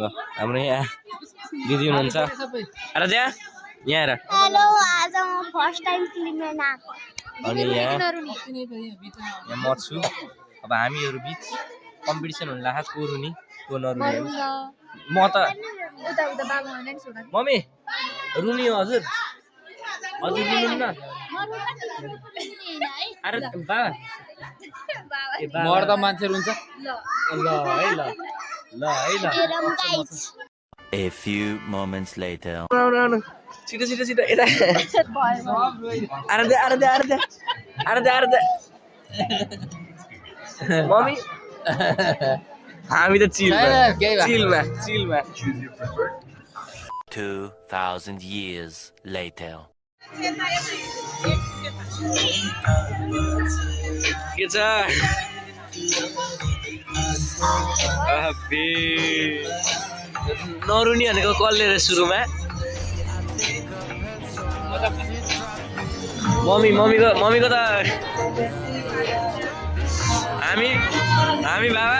हाम्रो यहाँ दिदी हुनुहुन्छ अरे त्यहाँ यहाँ हेर हेलो आज म फर्स्ट टाइम फिल्ममा आएको अनि यहाँ म छु अब हामीहरू बिच कम्पिटिसन हुन लाग्छ को रुनी को नरुनी म त मम्मी रुनी हो हजुर हजुर रुनुहुन्न अरे बाबा मर्दा मान्छे रुन्छ ल है ल ल है ल A few moments later. छिटो छिटो छिटो यता आरदे आरदे आरदे आरदे आरदे मम्मी हामी त चिलमा 2,000 years later. के छ नरुनी भनेको कसले रे सुरुमा मम्मीको त हामी बाबा